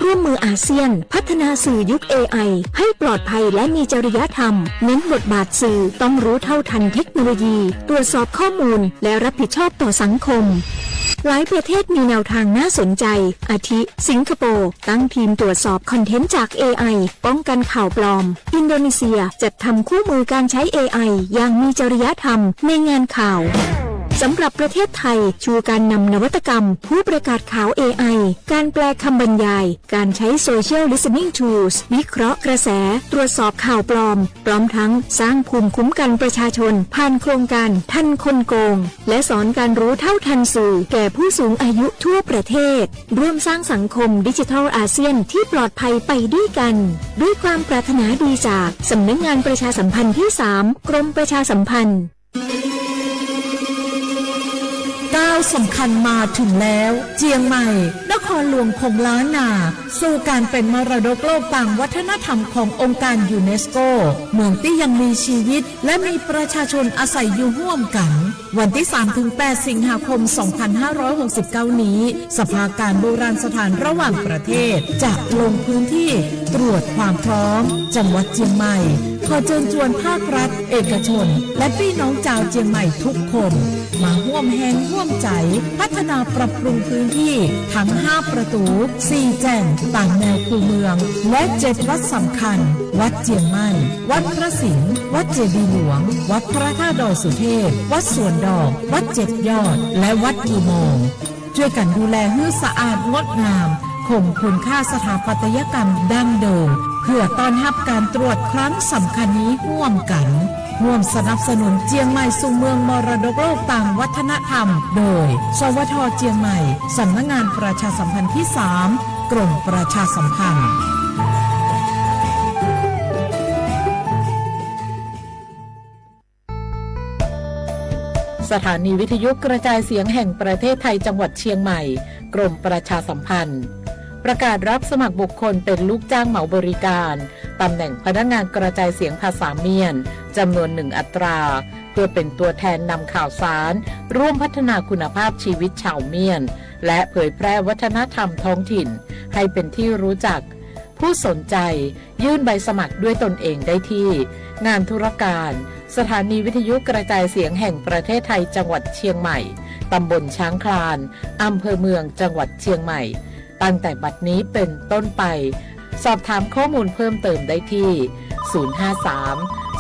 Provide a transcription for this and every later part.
ร่วมมืออาเซียน พัฒนาสื่อยุค เอไอ ให้ปลอดภัยและมีจริยธรรม เน้นบทบาทสื่อต้องรู้เท่าทันเทคโนโลยี ตรวจสอบข้อมูล และรับผิดชอบต่อสังคม หลายประเทศมีแนวทางน่าสนใจ อาทิ สิงคโปร์ ตั้งทีมตรวจสอบคอนเทนต์จาก เอไอ ป้องกันข่าวปลอม อินโดนีเซียจัดทำคู่มือการใช้ เอไอ อย่างมีจริยธรรมในงานข่าว สำหรับประเทศไทย ชูการนำนวัตกรรม ผู้ประกาศข่าว เอไอ การแปลคำบรรยาย การใช้ Social Listening Tools วิเคราะห์กระแส ตรวจสอบข่าวปลอม พร้อมทั้งสร้างภูมิคุ้มกันประชาชน ผ่านโครงการทันคนโกง และสอนการรู้เท่าทันสื่อแก่ผู้สูงอายุทั่วประเทศ ร่วมสร้างสังคมดิจิทัลอาเซียนที่ปลอดภัยไปด้วยกัน ด้วยความปรารถนาดีจากสำนักงานประชาสัมพันธ์ที่สาม กรมประชาสัมพันธ์ ก้าวสำคัญมาถึงแล้ว เจียงใหม่ นครหลวงของล้านนา สู่การเป็นมรดกโลกทางวัฒนธรรมขององค์การยูเนสโก เมืองที่ยังมีชีวิต และมีประชาชนอาศัยอยู่ร่วมกัน วันที่สามถึงแปด สิงหาคม สองพันห้าร้อยหกสิบเก้า นี้ สภาการโบราณสถานระหว่างประเทศ จะลงพื้นที่ตรวจความพร้อม จังหวัดเจียงใหม่ ขอเชิญชวนภาครัฐ เอกชน และพี่น้องชาวเจียงใหม่ทุกคน มาร่วมแฮงร่วมใจ พัฒนาปรับปรุงพื้นที่ทั้งห้าประตู สี่แจ่ง ตามแนวคูเมือง และเจ็ดวัดสำคัญ วัดเจียงใหม่ วัดพระสิงห์ วัดเจดีย์หลวง วัดพระธาตุดอยสุเทพ วัดสวนดอก วัดเจ็ดยอด และวัดอุโมงค์ ช่วยกันดูแลให้สะอาดงดงาม คงคุณค่าสถาปัตยกรรมดั้งเดิม เพื่อต้อนรับการตรวจครั้งสำคัญนี้ร่วมกัน ร่วมสนับสนุนเจียงใหม่สู่เมืองมรดกโลกทางวัฒนธรรม โดย สวท เจียงใหม่ สำนักงานประชาสัมพันธ์ที่สาม กรมประชาสัมพันธ์ สถานีวิทยุกระจายเสียงแห่งประเทศไทยจังหวัดเชียงใหม่ กรมประชาสัมพันธ์ ประกาศรับสมัครบุคคลเป็นลูกจ้างเหมาบริการ ตำแหน่งพนักงานกระจายเสียงภาษาเมียน จำนวนหนึ่งอัตรา เพื่อเป็นตัวแทนนำข่าวสาร ร่วมพัฒนาคุณภาพชีวิตชาวเมียน และเผยแพร่วัฒนธรรมท้องถิ่น ให้เป็นที่รู้จัก ผู้สนใจยื่นใบสมัครด้วยตนเองได้ที่ งานธุรการ สถานีวิทยุกระจายเสียงแห่งประเทศไทยจังหวัดเชียงใหม่ ตำบลช้างคลาน อำเภอเมืองจังหวัดเชียงใหม่ ตั้งแต่บัดนี้เป็นต้นไป สอบถามข้อมูลเพิ่มเติมได้ที่ ศูนย์ห้าสาม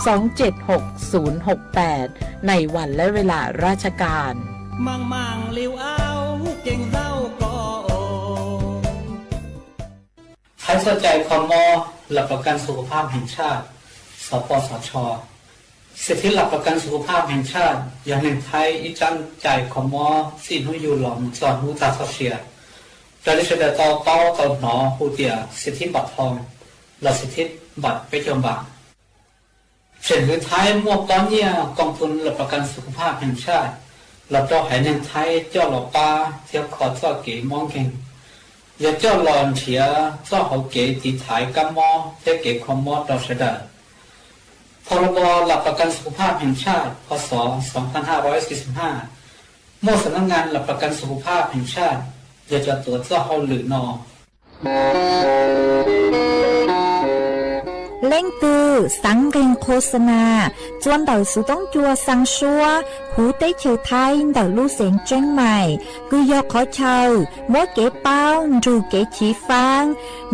สองเจ็ดหก ศูนย์หกแปด ในวันและเวลาราชการ Thaib txoj cai kho mob หลักประกันสุขภาพแห่งชาติ สปสช. สิทธิหลักประกันสุขภาพแห่งชาติ yog neeg Thaib ib tsab cai kho mob txij hnub yug los mus txog hnub tag txoj sia, raws li sawv daws tau paub tau hnov hu tias สิทธิบัตรทอง los สิทธิบัตร peb caug npam. Tseem hwv Thaib muaj pob nyiaj กองทุนหลักประกันสุขภาพแห่งชาติ los rau haiv neeg Thaib coj los pab thiab kho txoj kev mob nkeeg, yog coj los nrhiav txoj hauv kev tiv thaiv kab mob thiab kev kho mob rau sawv daws. พรบ หลักประกันสุขภาพแห่งชาติ พ.ศ. สองพันห้าร้อยสี่สิบห้า muaj สำนักงานหลักประกันสุขภาพแห่งชาติ yog cov tuav txoj hauj lwm no. Leej twg xav nqeeg qhua xa nas, txua ntawm xuv toob cua xaa suab huv teb chaws Thaib ntawm lub xeev Tseeb Maim, kws yog qhov chaw muab kev paub nrug kev chiv faab,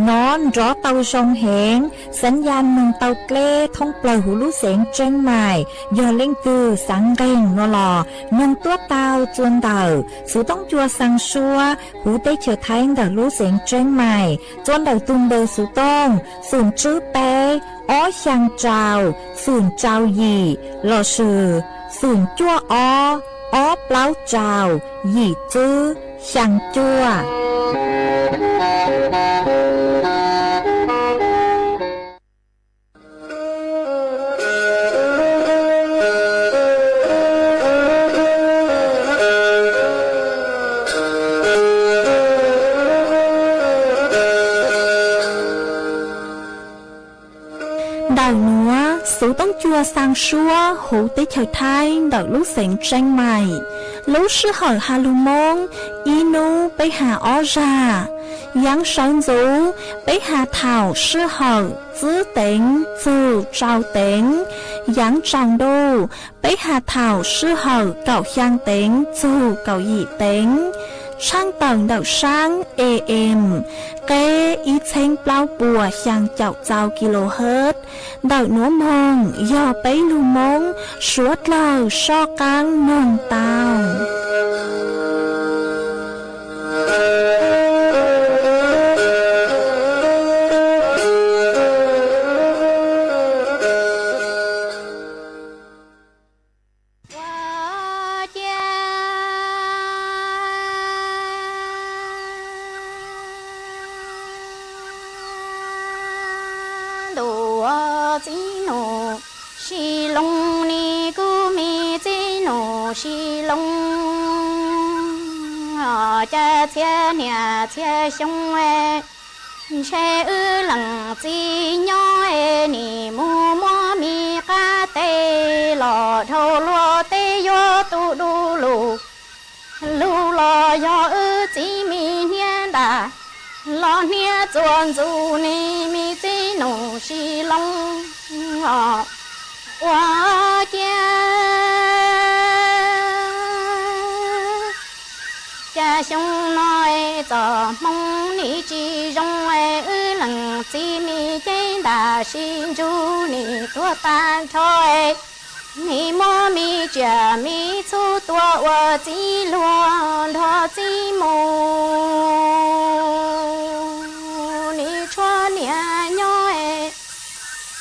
nov nrov tau zoo heev, xav ya noog tau dleb thoob plawg huv lub xeev Tseeb Maim. Yog leej twg xav nqeeg no los noog tuab tau txua ntawm xuv toob cua xaa suab huv teb chaws Thaib ntawm lub xeev Tseeb Maim, txua ntawm tug npawb xuv tooj xoom tswb peb ob xyaa rau xoom rau yim lossis xoom cuaj ob ob plaub rau yim tswb xyaa cuaj. Ntawm nuav xuv toob cua xaa suab huv teb chaws Thaib ntawm lub xeev Tseeb Maim, Lub sij hawm has lus Hmoob, ib hnub peb has ob zag. Yaav sawv ntxuv, peb has thaum sij hawm txwb teev txug tsau teev. Yaav tsaus ntuj, peb has thaum sij hawm kaum xyaa teev txug kaum yim teev. Tshaaj tawm ntawm saab A M, qeb ib txheeb plaub puas xyaa caum txau kilohertz. Ntawm nuav moog yog peb lug Moob suav dlawg soj qaab noog tau. Ua ciav ntuj, txiv nus Sis Loo, nim kuv me txiv nus Sis Loo, cas txhia niam txhia xyoo ntshe wb leej txiv nyob es nim mus muab me qab teb los dhau luag teb yuav tu du lug. Lug los yog wb txiv me hniav ntas, los hniav txuas ntxug ne me txiv nus Sis Loo. Ua ciav cas xyoo no es txom hmoo nim tsis zoo es wb leej txiv me cev ntas sib ntsug nim tuag tag nrho es nim muab me tsiaj me txhu tua ua txiv luag nrog txiv mus. Nim tshuav niam nyob es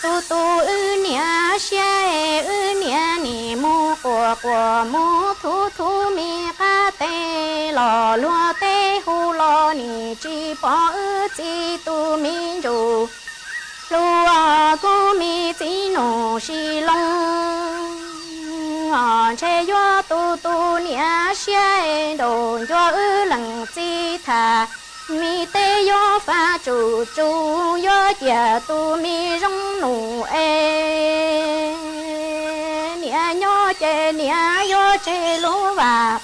tu tu wb niam siab es wb niam nim mus quas quas mus thuv thuv me qab teb los luag teb hu los nim tsis pom wb txiv tus me ntsuj plhu. Kuv me txiv nus Sis Loo, ntshe yuav tu tu niam siab es nraum ncua wb leej txiv tham me teb yuav faj tsum tsum yuav ciam tus me zoo nus es niam nyob ces niam yuav tseg lub vam.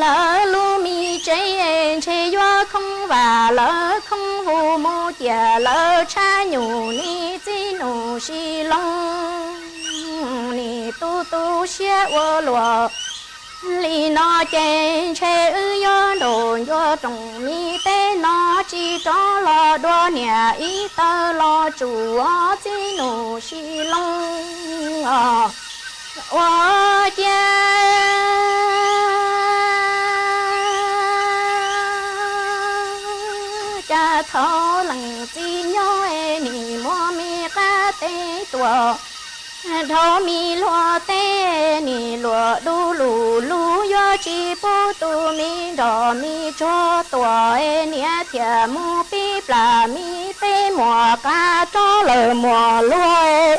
Lawv lub me tsev ntshe yuav khoob vam lawv khoob vus mus ciam lawv tshab nyum ne txiv nus Sis Loo. Nim tu tu siab ua luaj li no ces ntshe wb yuav nraum ncua rooj me teb no tsis rov los dua niam ib tawg los tsum txiv nus Sis Loo. Ua ciav cas thaum leej txiv nyob es nim muab me qab teb tuam dhau me luag teb nim luam du lug lug yuav tsis pub tus me nroj me tsuag tuam es niam thiaj mus pib plam me teb muam qab rov lawm muam luag.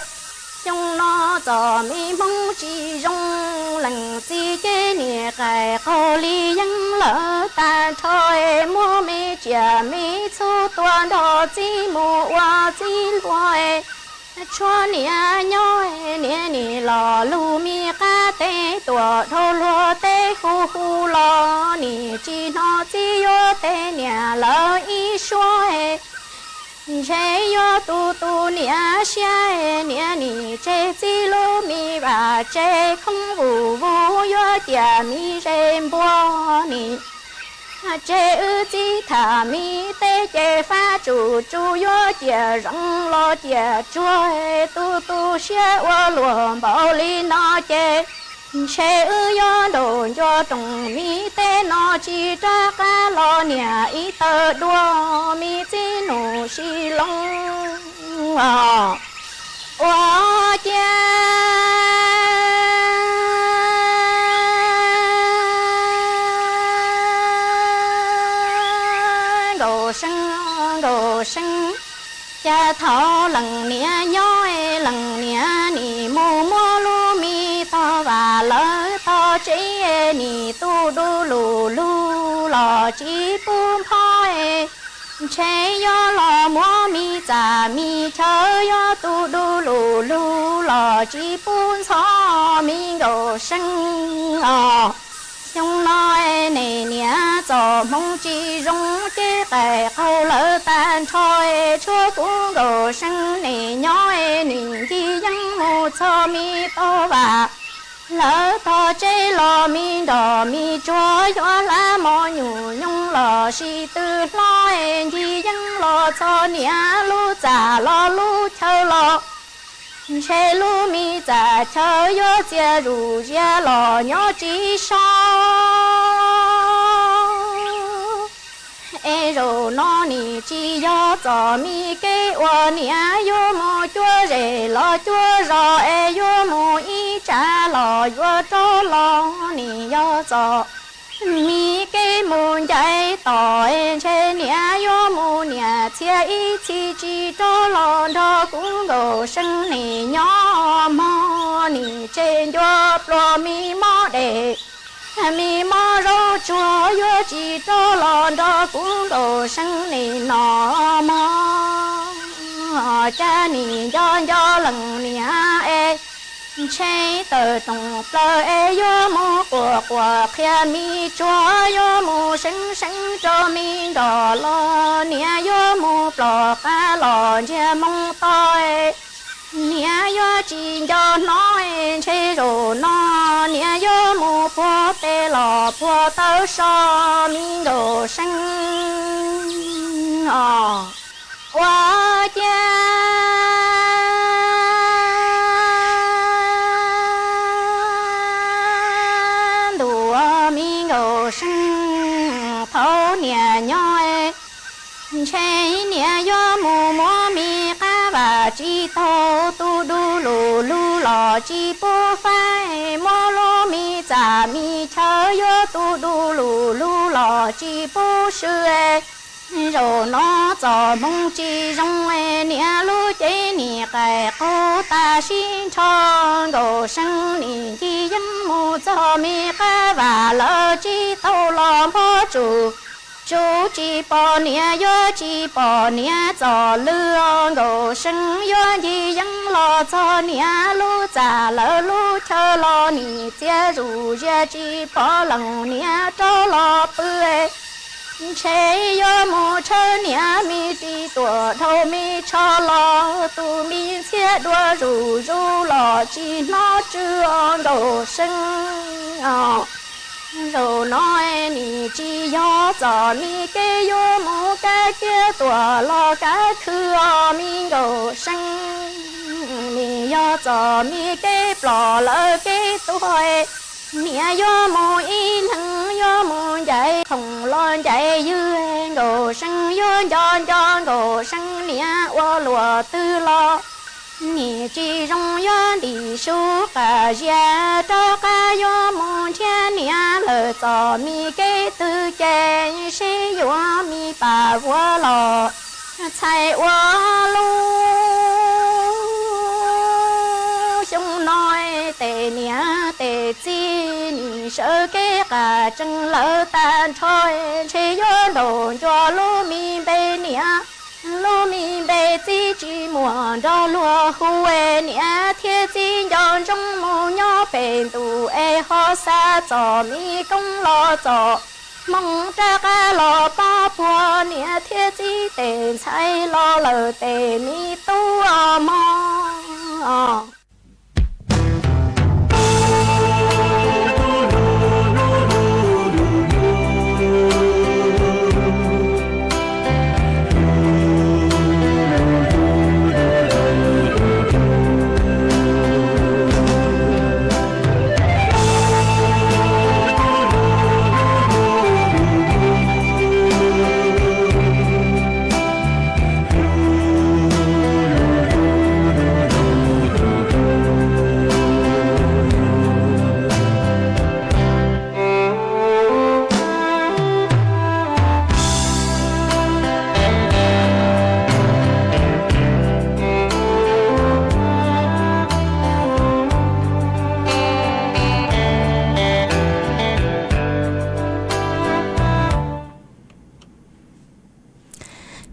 Xyoo no txom me Hmoob tsis zoo, leej txiv ces nim qaij qaug li yeeb lawm tag nrho es muab me tsiaj me txhu tua nrog txiv mus ua txiv luag. Tshuav niam nyob niam nim los lug me qab teb tuam dhau luag teb hu hu los nim tsis hnov txiv yuav teb niam lawv ib suab. Ntshe yuav tu tu niam siab niam nim tseg txiv lub me vam tseg khoob vus vus yuav ciam me ze npua nim tseg wb txiv tham me teb ces fab tsum tsum yuav ciam zoo los ciam tsuag tu tu siab ua luaj npaum li no ces ntshe wb yuav nraum ncua rooj me teb no tsis rov qab los niam ib tawg dua me txiv nus Sis Loo. Ua ciav nkaus seeb nkaus seeb, cas thaum leej niam nyob leej niam nim mus muab lub me tog vam lawv tog tsev nim tu du lug lug los tsis pub npho. Ntshe yuav los muab me txaj me chaw yuav tu du lug lug los tsis pub ntxhov me nkaus seeb os. Xyoo no es niam txom hmoov tsis zoo, ces qaij qaug lawv tag nrho es tshuav kuv Nkauj See nim nyob es nim ncig yeeb mus txog me tau vam. Lawv tog tseb los me nroj me tsuag, yuav hlab mos nyuj nyoos los sis twb hlob es ncig yeeb los txog niam lub txaj los lub chaw los. Ntshe lub me txaj chaw yuav txias zuj zias los nyob tsis so. Es zaum no nim tsis yog txom me kev uas niam yuav mus cuab zes los cuab zos, es yuav mus ib tsav los yuav rov los, nim yog txom me kev mus ncaim tom, es ntshe niam yuav mus niam txhiaj ib txhis tsis rov los nrog kuv Nkauj See nim nyob mog. Nim tseg ncua pluas me mob dej, me mob zaub tsuag, yuav tsis rov los nrog kuv Nkauj See nim no mog. Cas nim nco nco leej niam es ntshe tawm rooj plaws es yuav mus quas quas qhia me tsuag, yuav mus seev seev rau me nroj los, niam yuav mus plob qab los ntsiag moo to. Niam yuav tsis nco hnov, ntshe zaum no niam yuav mus puag pem los puag taw so, me Nkauj See os. Ua ciav ntuj, me Nkauj See, thaum niam nyob ntshe niam yuav mus muab me qab vam tsis taug, tus du lug lug los tsis pub faib, muab lub me txaj me chaw yuav tus du lug lug los tsis pub swm. Zaum no txoj hmoo tsis zoo, niam lub cev nim qaij qaug tas sib nrho. Nkauj See nim ncig yeeb mus txog me qab vam, lawv tsis tau los npog tsum, tsum tsis pom niam, yuav tsis pom niam txoj lw. Nkauj See yuav ncig yeeb los txog niam lub txaj, lawv lub chaw los nim txias zuj zias tsis pom leej niam rov los pw. Ntshe yuav mus tshawb niam me ris tuam dhau me tsho los, tus me ntxhiab dua zuj zus los tsis hnov tsw. Nkauj See os, zaum no nim tsis yog txom me kev yuav mus kab kiab tuam los kab khw os, me Nkauj See. Nim yog txom me kev ploj lawm kev tuag, niam yuav mus ib leeg, yuav mus ncaim khoom los ncaim ywg. Nkauj See yuav nco nco Nkauj See niam ua luaj twg los nim tsis zoo, yuav ntim su qas zias rov qab yuav mus nrhiav niam lawm. Txom me kev twg ces seb yuav me pas vuav los txhais ua lub xyoo no. Tes niam tes txiv nim sawv kev qas tsees lawm tag nrho, ntshe yuav ntaus ncua lub me npe niam, lub me npe txiv tsis muaj nrog luag hu. Niam thiab txiv nco ntsoov mus nyob pem ntuj es ho xa txom me koob los txom hmoo rov qab los pov puag niam thiab txiv tes ntxhais los lawm tes me tub mog.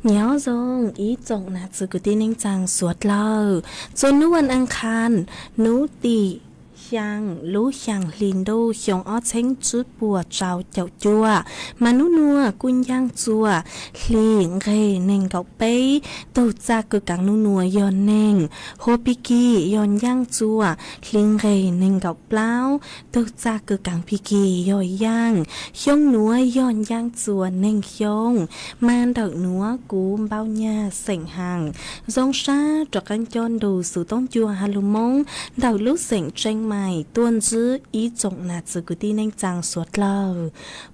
Nyob zoo ib tsoom nam txiv kwv tij neej tsaa suav dlawg, txuas nub vas aas qhas, nub tim xyaa lub xyaa hli ntuj xyoo ob txheeb tsib puas rau caum cuaj, mas nub nuav kuj ncaaj txuas hli nqeg neeg nkaum peb, tug txaj kws kaav nub nuav yog neeg, huab pig kig yog ncaaj txuas hli nqeg neeg nkaum plaub, tug txaj kws kaav pig kig yog yaaj, xyoo nuav yog ncaaj txuas neeg xyoo. Mas ntawm nuav kuv npau nyag xeem haas zoo sab rov qaab coj nrug xuv toob ncua ha lug Moob ntawm lub xeem Tseeb Mais tuaj ntsib ib tsoom nam txiv kwv tij neej tsaa suav dlawg.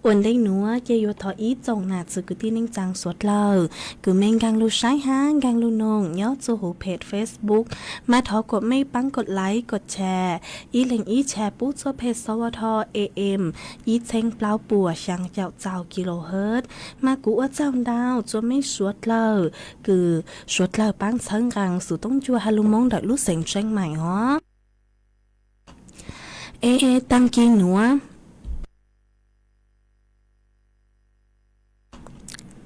Ua ntej nuav ces yuav thov ib tsoom nam txiv kwv tij neej tsaa suav dlawg kws mej nkaag lug saib hab nkaag lug noog nyob txug huv peg Facebook, mas thov kuas mej paab kov like kov share, ib leeg ib share pub txug peg xov ua dho A M ib txheeb plaub puas xyaa caum txaus kilohertz. Mas kuv ua tsaug ntau txug mej suav dlawg kws suav dlawg paab txhawb nqaa xuv toob ncua ha lug Moob ntawm lub xeem Tseeb Mais os. Es taag kis nuav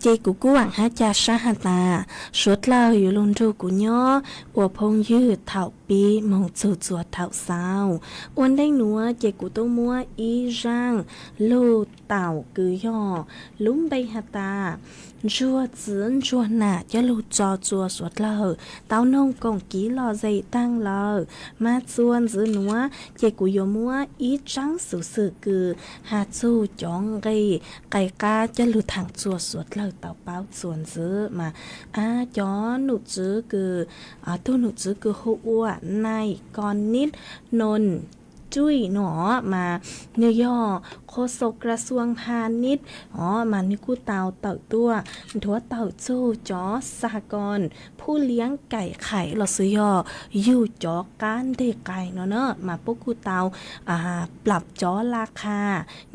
ces kuv kuj vaam hab ca sab has tas suav dlawg yuav lug nrug kuv nyob ua phooj ywg thaum pib moog txug txuas thaum xaus. Ua ntej nuav ces kuv tuaj muab ib zaaj lug taum kws yog lub npe has tas ntsuag txiv ntsuag nam coj lug tso tsua suav dlawg tau noog koom kiv lom zem taag lawm. Mas txuas ntxiv nuav ces kuv yuav muab ib tsaab xuv xwm kws has txug cov nqe qai qab coj lug thaam tsua suav dlawg tau paub txuas ntxiv. Mas cov num tswv kws, tug num tswv kws hu ua Nais Kos Nij Noos Cuij no mas nwg yog qho xaus kra xuam ha nij os, mas nwg kuj tau tawm tuaj nthuav tawm txug cov xa koos phuj liab kaim qhais lossis yog yug cov qab nteg qai no na, mas puab kuj tau plab cov la qha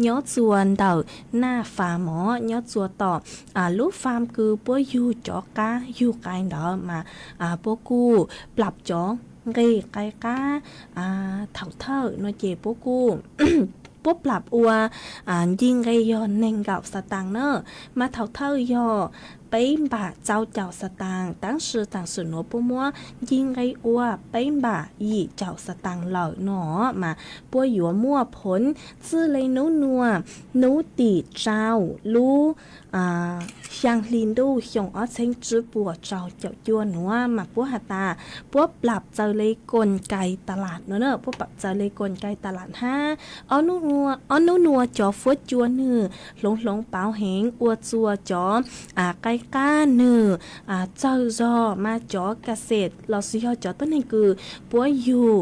nyob txua ntawm naj fam os, nyob txua tom lub fam kws puab yug cov qab yug qai ntawd mas puab kuj plab cov nqe qai qab thaum thawj no ces puab kuj puab plab ua nci nqe yog neeg nkaum xa taas na, mas thaum thawj yog peb npam tsau caum xa taas, tab sis taam sim nuav puab muab nci nqe ua peb npam yim caum xa taas lawm no mas puab yuav muaj phoov txwj le nub nuav, nub tim tsau lub xyaa hli ntuj xyoo ob txheeb tsib puas rau caum cuaj nuav mas puab has tas puab plab txaws le koos kais tas las no na, puab plab txaws le koos kais tas las hab ob nub nuav cov fuab cua nwg hloov hloov pauv heev ua txua cov qai qab nwg txawg zog mas cov kas xes lossis yog cov tuab neeg kws puab yug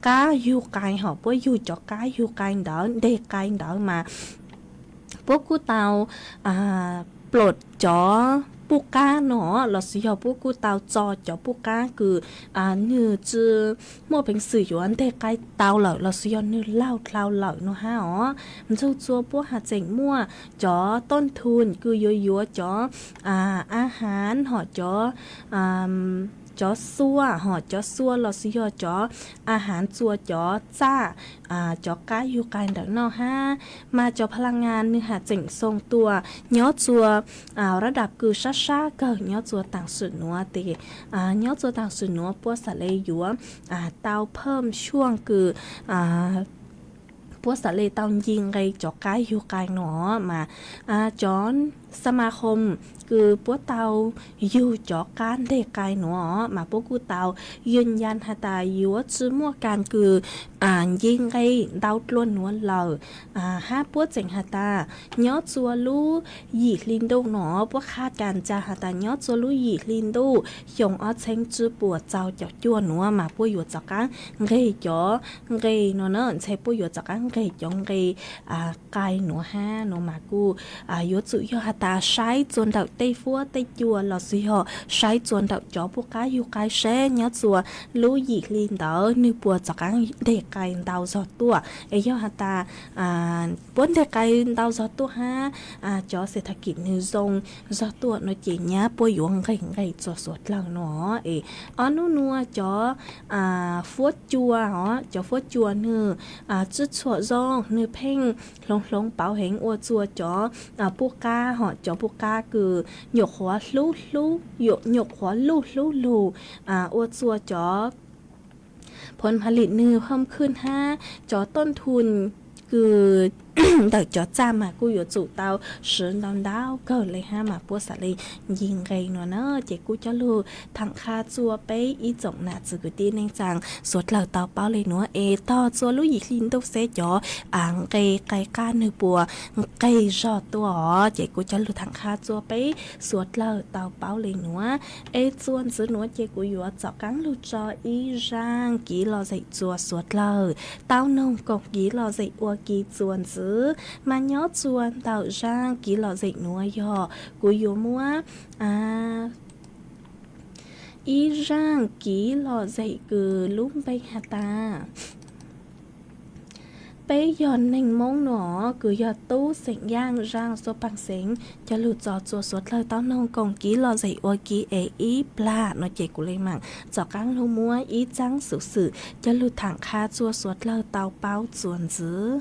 qab yug qai hom puab yug cov qab yug qai ntawd nteg qai ntawd mas puab kuj tau plab cov puj qab no lossis yog puab kuj tau txo cov puj qab kws nwg tsi muaj peev xwm yuav nteg qai tau lawm lossis yog nwg laug dlau lawm no hab os. Ntxug txua puab has tseem muaj cov toj thuj kws yuav yuav cov a hav hom cov cov xua hom cov xua lossis yog cov a hav txua cov txaj cov qab yug qai ntawm no hab. Mas cov pha la ngas nwg has tseem xoo tua nyob txua rab dam kws sab sab kawg nyob txua taam sim nuav tes nyob txua taam sim nuav puab xam le yuav tau phaj xuaj kws puab xam le tau nci nqe cov qab yug qai nuav mas cov xa ma hoom kws puab tau yug cov qab nteg qai nuav mas puab kuj tau yws yas has tas yuav tsi muaj kas kws nci nqe ntau dlua nuav lawm. Hab puab tseem has tas nyob txua lub yim hli ntuj no puab qha kas ca has tas nyob txua lub yim hli ntuj xyoo ob txheeb tsib puas txaus caum cuaj nuav mas puab yuav rov qaab nqeg cov nqe no na, ntshe puab yuav rov qaab nqeg cov nqe qai nuav hab no mas kuj yuav tsum yog has tas saib txua ntawm tej fuab tej cua lossis yog saib txua ntawm cov puj qab yug qai seb nyob txua lub yim hli ntawd nwg puas rov qaab nteg qai ntau zog tuaj. Es yog has tas puab nteg qai ntau zog tuaj hab cov xes thas kim nwg zoo zog tuaj no ces nyab puab yuav nqeg nqeg txua suav dlawg no. Es ob nub nuav cov fuab cua os, cov fuab cua nwg tsib txhua zoo nwg pheej hloov hloov pauv heev ua txua cov puj qab hom cov puj qab kws nyuam qhuav hlub hlub, nyuam qhuav luj hlub lug ua txua cov ผลผลิต nwg hom khwj hab cov tuj thu kws ntawm cov txaj mas kuj yuav tsum tau swv ntau ntau kawg le hab mas puab xav le ncig nqe nuav na. Ces kuj coj lug tham qha txua peb ib tsoom nam txiv kwv tij neej tsaa suav dlawg tau paub le nuav es tog txua lub yim hli ntuj xwb cov nqe qai qab nwg puas nqeg zog tuaj os. Ces kuj coj lug tham qha txua peb suav dlawg tau paub le nuav. Es txuas ntxiv nuav ces kuv yuav txaus qaab lug tso ib zaaj kiv lom zem txua suav dlawg tau noog koom kiv lom zem ua ke txuas ntxiv. Mas nyob txua ntawm zaaj kiv lom zem nuav yog kuv yuav muab ib zaaj kiv lom zem kws lub npe has tas peb yog neeg Moob no kws yog tub xeem Yaaj zaaj xuab paag xeev coj lug tso txua suav dlawg tau noog koom kiv lom zem ua ke es ib plag no ces kuv le maam txaus qaab lug muab ib txaab xuv xwm coj lug tham qha txua suav dlawg tau paub txuas ntxiv.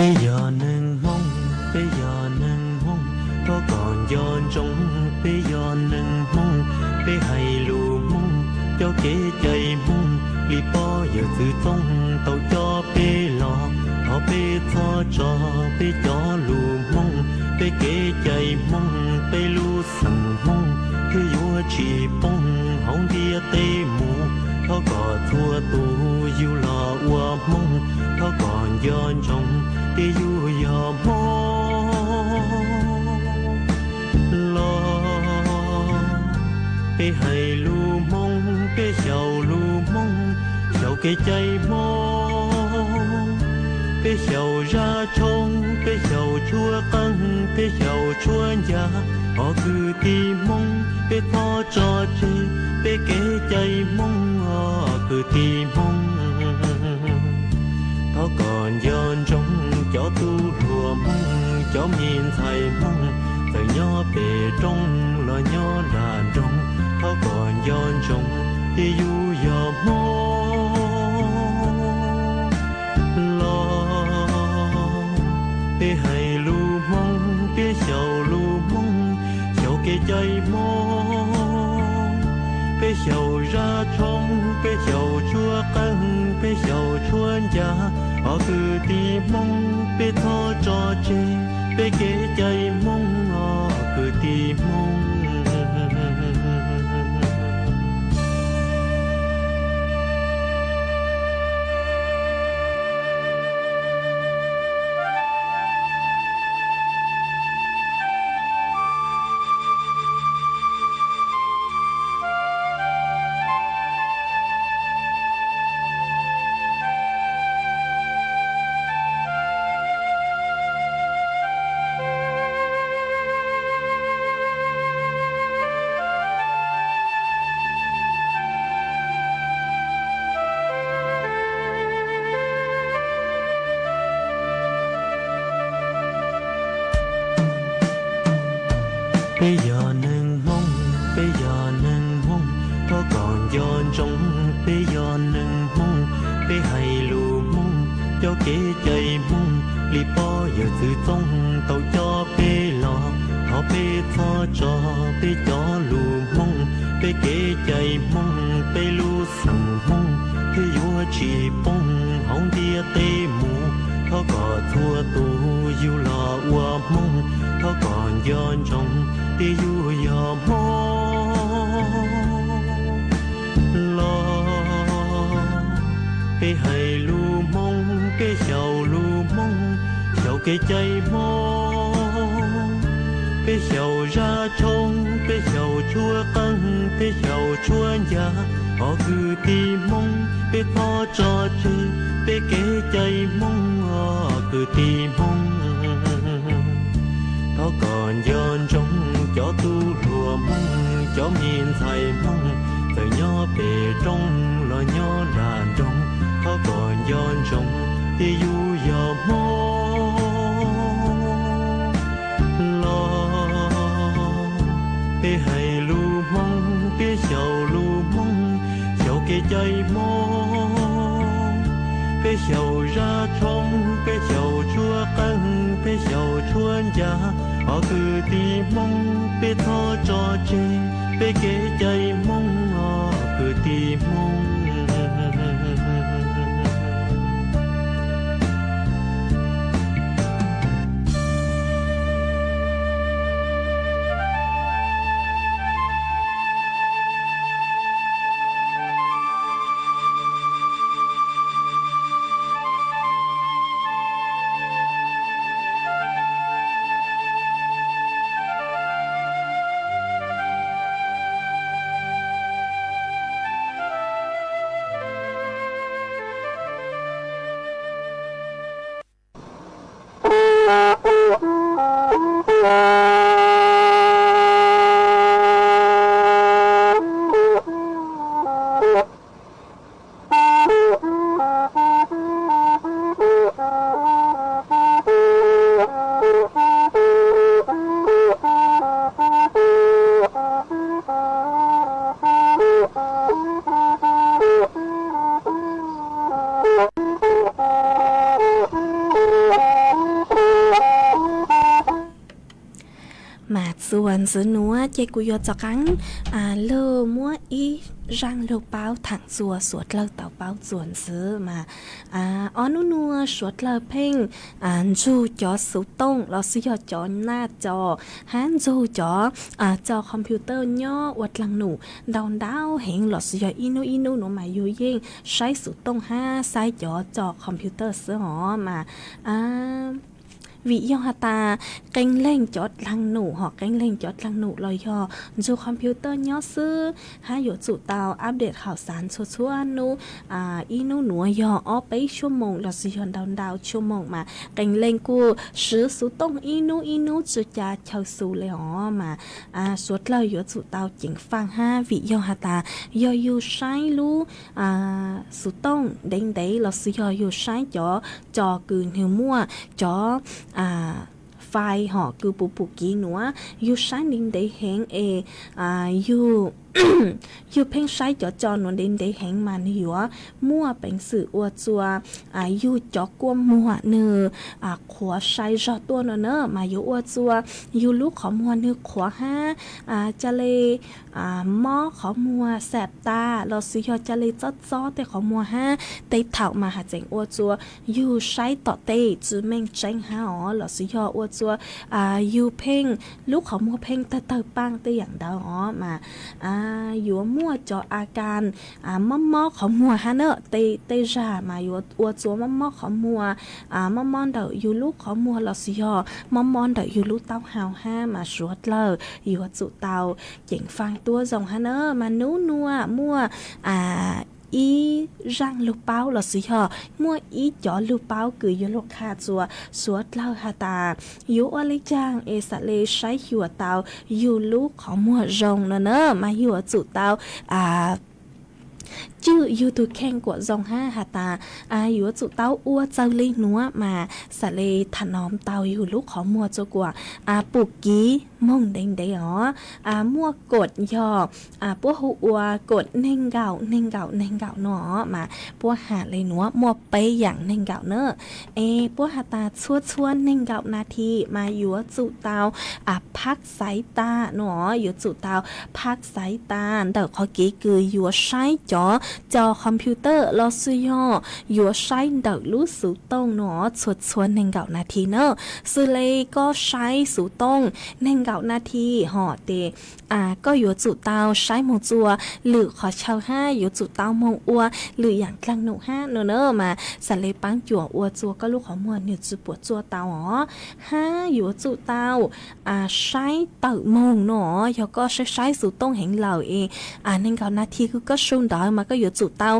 Peb yog neeg Hmoob, peb yog neeg Hmoob, thov kom nco ntsoov, peb yog neeg Hmoob, peb hais lus Hmoob, cov kev cai Hmoob, li pog yawm txwv Txooj tau coj peb los, thov peb txhob tso peb cov lus Hmoob, peb kev cai Hmoob, peb lub xeem Hmoob, thiaj yuav tsis poob hauv ntiaj teb mus. Thov kom txhua tus yug los ua Hmoob, thov kom nco ntsoov, tias yug yog Hmoob los. Peb hais lus Hmoob, peb xyaum lus Hmoob, xyaum kev cai Hmoob. Peb xyaum zaj tshoob, peb xyaum tshuab qeej, peb xyaum tshuab ncas, os kwv tij Hmoob, peb txhob tso tseg peb kev cai Hmoob, os kwv tij Hmoob. Thov kom nco ntsoov cov tub hluas Hmoob, cov me ntxhais Hmoob, txawm nyob pem roob los nyob nram nroog, thov kom nco ntsoov, tias yug yog Hmoob los. Peb hais lus Hmoob, peb xyaum lus Hmoob, xyaum kev cai Hmoob. Peb xyaum zaj tshoob, peb xyaum tshuab qeej, peb xyaum tshuab ncas, os kwv tij Hmoob, peb txhob tso tseg peb kev cai Hmoob, os kwv tij Hmoob. Peb yog neeg Hmoob, peb yog neeg Hmoob, thov kom nco ntsoov, peb yog neeg Hmoob, peb hais lus Hmoob, cov kev cai Hmoob, li pog yawm txwv Txooj tau coj peb los, thov peb txhob tso peb cov lus Hmoob, peb kev cai Hmoob, peb lub xeem Hmoob, thiaj yuav tsis poob hauv ntiaj teb mus. Thov kom txhua tus yug los ua Hmoob, thov kom nco ntsoov, tias yug yog Hmoob los. Peb hais lus Hmoob, peb xyaum lus Hmoob, xyaum kev cai Hmoob. Peb xyaum zaj tshoob, peb xyaum tshuab qeej, peb xyaum tshuab ncas, os kwv tij Hmoob, peb txhob tso tseg peb kev cai Hmoob, os kwv tij Hmoob. Thov kom nco ntsoov cov tub hluas Hmoob, Cov me ntxhais Hmoob txawm nyob pem roob los nyob nram nroog, thov kom nco ntsoov tias yus yog Hmoob los. Peb hais lus Hmoob, peb xyaum lus Hmoob, xyaum kev cai Hmoob. Peb xyaum zaj tshoob, peb xyaum tshuab qeej, peb xyaum tshuab ncas. Os kwv tij Hmoob, peb txhob tso tseg peb kev cai Hmoob os kwv tij Hmoob. Mas txuas ntxiv nuav ces kuv yuav rov qaab lug muab ib zaaj lug paub thaam txuas suav dlawg tau paub txuas ntxiv mas, ob nub nuav suav dlawg pheej ntsug cov xuv tooj los xwb yog cov naj co hab ntsug cov co computer nyob ua dlaag num ntau ntau heev los xwb yog ib nub ib nub nuav mas yug yeej saib xuv tooj hab saib cov co computer xwb os mas vim yog has tas qee leeg cov dlaag num hom qee leeg cov dlaag num los yog ntsug computer nyob xwb hab yuav tsum tau update hauv xaav txhua txhua nub, ib nub nuav yog ob peb xuab moos los xwb yog ntau ntau xuab moos mas qee leeg kuj swv xuv tooj ib nub ib nub tsi ca chaw xu le os mas suav dlawg yuav tsum tau ceev faaj hab vim yog has tas yog yug saib lub xuv tooj ntev ntev los xwb yog yug saib cov co kws nwg muaj cov file hom kws puv pum kiv nuav yug saib ntev ntev heev es yug pheej saib cov co nuav ntev ntev heev mas nwg yuav muaj peev xwm ua tsua yug cov kua muag nwg qhuav sai zog tuaj no na mas yuav ua tsua yug lub qhov muag nwg qhuav hab ca le mob qhov muag xaam tas los xwb yog ca le txob txob tej qhov muag hab tej thaum mas has tseem ua tsua yug saib tom tej tsi meej tseeb hab os los xwb yog ua tsua yug pheej lub qhov muag pheej tawg tawg paaj tej yaam ntawd os mas yuav muaj cov a kas mob mob qhov muag hab na tej zag mas yuav ua tsua mob mob qhov muag, mob mob ntawm yug lub qhov muag los xwb yog mob mob ntawm yug lub taub hau hab mas suav dlawg yuav tsum tau ceev faaj tuab zoo hab na mas nub nuav muaj ib zaaj lug paub los xwb yog muaj ib cov lug paub kws yuav lug qha tsua suav dlawg has tas yuav ua le caag es xaav le saib xyuas tau yug lub qhov muag zoo no na mas yuav tsum tau cwj yug tug kheej kuam zoo hab has tas yuav tsum tau ua txawg le nuav mas xaav le tham nom tau yug lub qhov muag tsua kuam pum kiv moog ntev ntev os. Muaj kod yog puab hu ua kod neeg nkaum neeg nkaum neeg nkaum no mas puab has le nuav muaj peb yaam neeg nkaum na es puab has tas txhua txhua neeg nkaum nas this mas yuav tsum tau phab xaiv tas no yuav tsum tau phab xaiv tas ntawm qhov kev kws yuav saib cov co computer los xwb yog yuav saib ntawm lub xuv tooj no txhua txhua neeg nkaum nas this na. Xws le koj saib xuv tooj neeg nkaum nas this hom tes koj yuav tsum tau saib moog tsua lwm qhov chaw hab yuav tsum tau moog ua lwm yaam dlaag num hab no na mas xaav le paab cuam ua tsua koj lub qhov muag nwg tsi puam tsua tau os hab yuav tsum tau saib tawm moog no yog koj saib saib xuv tooj heev lawm es neeg nkaum nas this kws koj su ntawd Mas koj yuav tsum tau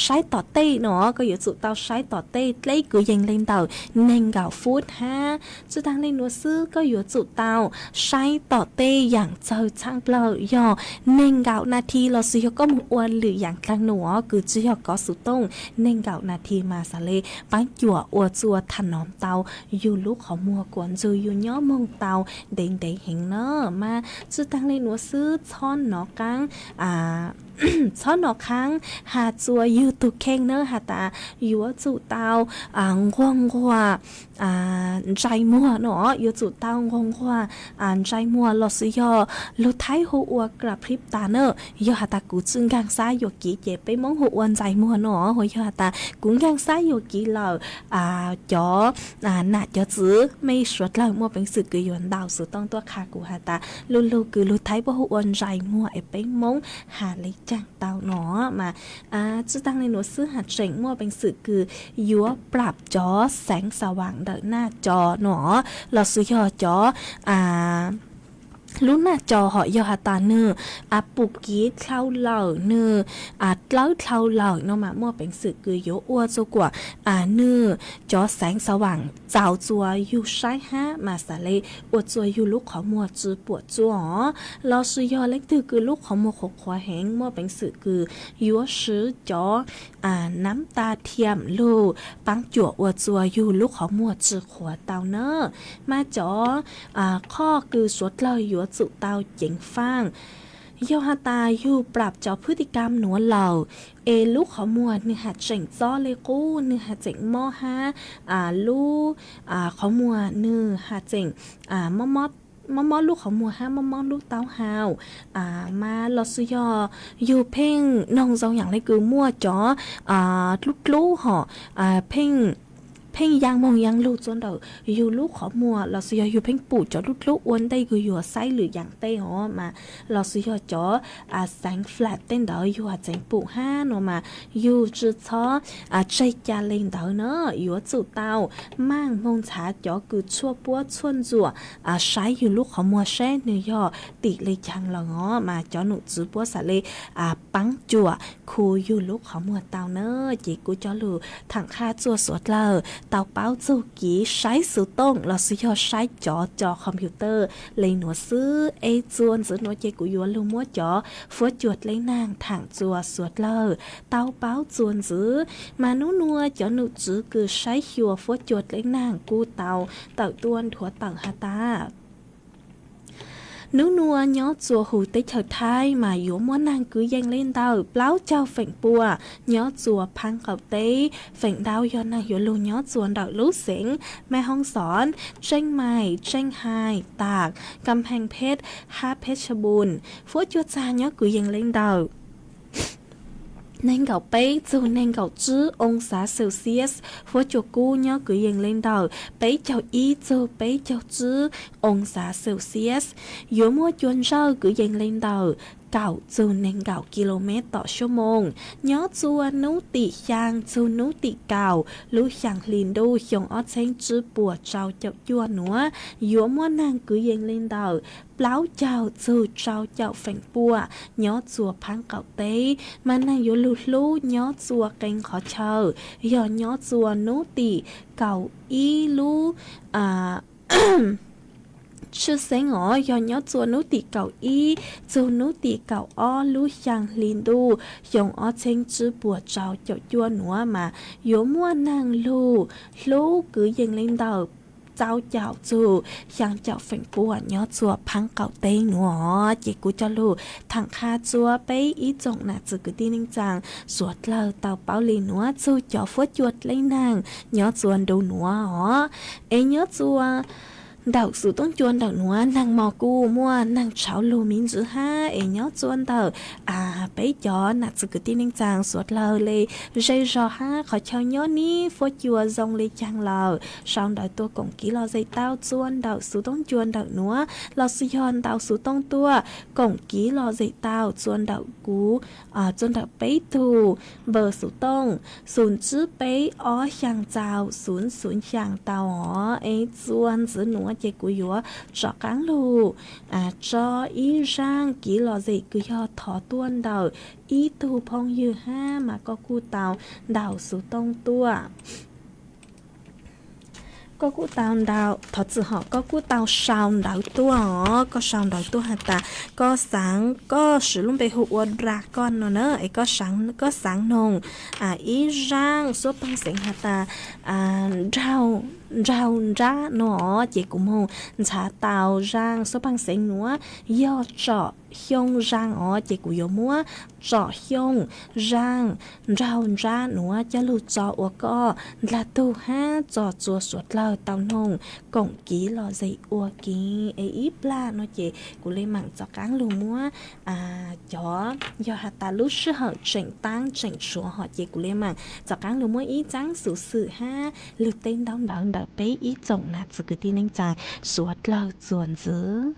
saib tom tej no, koj yuav tsum tau saib tom tej dleb kwv yees li ntawm nees nkaum fut hab. Tsi taag le nuav xwb, koj yuav tsum tau saib tom tej yaam txawg tshaj plawg yog nees nkaum nas this lossis yog koj moog ua lwm yaam dlaag nuav kws tsi yog kov xuv tooj nees nkaum nas this mas xaav le paab cuam ua tsua tham nom tau yug lub qhov muag kuas ntsug yug nyob moog tau ntev ntev heev na. Mas tsi taag le nuav xwb, txhob nov qaab txhob nov qaab has tsua yug tug kheej na has tas yuav tsum tau nquag nquag ntsais muag no, yuav tsum tau nquag nquag ntsais muag lossis yog lug Thaib hu ua กระพริบตา na. Yog has tas kuv tsi nkaag xab yuam kev ces peb Moob hu ua ntsais muag no, hu yog has tas kuv nkaag xab yuam kev lawm, cov nam cov txwv mej suav dlawg muaj peev xwm kws yuav ntaus xuv tooj tuaj qha kuv has tas lug lug kws lug Thaib puab hu ua ntsais muag es peb Moob has le caag tau no. Mas tsi taag le nuav xwb, has tseem muaj peev xwm kws yuav plab cov xeev xav vaam ntawm naj co no, lossis yog cov lub naj co hom yog has tas nwg pum kiv dlhau lawm, nwg dlawb dlhau lawm no mas muaj peev xwm kws yuav ua tsua kuas nwg cov xeev xav vaam txaus tsua yug saib hab mas xaav le ua tsua yug lub qhov muag tsi puam tsuaj os. Lossis yog leej twg kws lub qhov muag qhuav qhuav heev muaj peev xwm kws yuav swv cov nab ta thiam lug paab cuam ua tsua yug lub qhov muag tsi qhuav tau na. Mas cov qhov kws suav dlawg yuav tsum tau ceev faaj, yog has tas yug plab cov phwb ti kam nuav lawm es lub qhov muag nwg has tseem txob le qub, nwg has tseem mob hab lub qhov muag nwg has tseem mob mob lub qhov muag hab mob mob lub taub hau, mas lossis yog yug pheej noog zoo yaam le kws muaj cov dlub dlub hom, pheej yaa moog yaa lug tsua ntawm yug lub qhov muag lossis yog yug pheej pum cov dlub dlub ua ntej kws yug saib lwm yaam tej os mas lossis yog cov xeev flat tej ntawd yug has tseem pum hab no mas yug tsi txhob tseg ca le ntawd na. Yuav tsum tau maaj moog ntxhav cov kws tshuaj puab tshuaj ntsuam saib yug lub qhov muag seb nwg yog tim le caag lawm os mas cov num txwv puab xaav le paab cuam khu yug lub qhov muag tau na. Ces kuv cov lug thaam qha tsua suav dlawg tau paub txug kev saib xuv tooj lossis yog saib cov co computer le nuav xwb. Es tsua ntxiv nuav ces kuv yuav lug muab cov fuab cua dleb naag thaam tsua suav dlawg tau paub tsua ntxiv. Mas nub nuav cov num txwv kws saib xyuas fuab cua dleb naag kuj tau tawm tuaj nthuav tawm has tas nub nuav nyob tsua huv teb chaws Thaib mas yuav muaj naag kwv yees le ntawm plaub caug feem pua nyob tsua Phaab Qaum teb. Feem ntau yog naag yuav lug nyob tsua ntawm lub xeev Maiv Hoob Xoob, Tseej Maim, Tseej Haim, Tam, Kam Pheej Pheb hab Pheb Tsha Npum. Fuab cua txag nyob kwv yees le ntawm neeg nkaum peb txug neeg nkaum tsib oo xav Celsius. Fuab cua kub nyob kwv yees le ntawm peb caug ib txug peb caug tsib oo xav Celsius. Yuav muaj cua ntsawj kwv yees le ntawm kaum txug neeg nkaum kilomev tom suab moos nyob tsua nub tim xyaa txug nub tim kaum lub xyaa hli ntuj xyoo ob txheeb tsib puas rau caum cuaj nuav. Yuav muaj naag kwv yees le ntawm plaub caug txug rau caum feem pua nyob tsua Phaab Qaum teb. Mas naag yuav lug hlub nyob tsua qee qhov chaw, yog nyob tsua nub tim kaum ib lub tshwj xeeb os, yog nyob tsua nub tim kaum ib txug nub tim kaum ob lub xyaa hli ntuj xyoo ob txheeb tsib puas rau caum cuaj nuav mas yuav muaj naag lug hlub kwv yees le ntawm rau caum txug xyaa caum feem pua nyob tsua Phaab Qaum teb nuav. Ces kuv coj lug thaam qha tsua peb ib tsoom nam txwv kwv tij neej tsaa suav dlawg tau paub le nuav txug cov fuab cua dleb naag nyob tsua ntu nuav os. Es nyob tsua ntawm xuv tooj cua ntawm nuav naag mos kuj muaj naag tshauv lug miv ntsis hab. Es nyob tsua ntawm peb cov nam txwv kwv tij neej tsaa suav dlawg le zej zog hab qhov chaw nyob nib fuab cua zoo le caag lawm, sau ntawv tuaj koom kiv lom zem tau tsua ntawm xuv tooj cua ntawm nuav lossis yog ntau xuv tooj tuaj koom kiv lom zem tau tsua ntawm kuv, tsua ntawm peb tug npawb xuv tooj xum tsib peb ob xyaa txau xum xum xyaa tau os. Es tsua ntxiv nuav ces kuv yuav tsom qaab lug tso ib zaaj kiv lom zem kws yog thov tuaj ntawm ib tug phooj ywg hab mas koj kuj tau ntaus xuv tooj tuaj. Koj kuj tau ntaus, thov txim hom, koj kuj tau sau ntawv tuaj os, koj sau ntawv tuaj has tas koj xaav, koj siv lub npe hu ua Dra Koj no na, es koj xaav noog ib zaaj suab paag xeev has tas nraug nrab no, ces kuv moog ntxhaav tau zaaj suab paag xeev nuav yog tsom xyoo zaaj os, ces kuv yuav muab tsom xyoo zaaj nraug nrab nuav coj lug tso ua koj dlaag tug hab txog txua suav dlawg tau noog koom kiv lom zem ua ke. Es ib plag no ces kuv le maam rov qaab lug muab cov, yog has tas lub sij hawm tseem taab tseem tshuav hom ces kuv le maam rov qaab lug muab ib tsaab xuv xwm hab lug teb ntaub ntawv ntawm peb ib tsoom nam txiv kwv tij neej tsaa suav dlawg txuas ntxiv.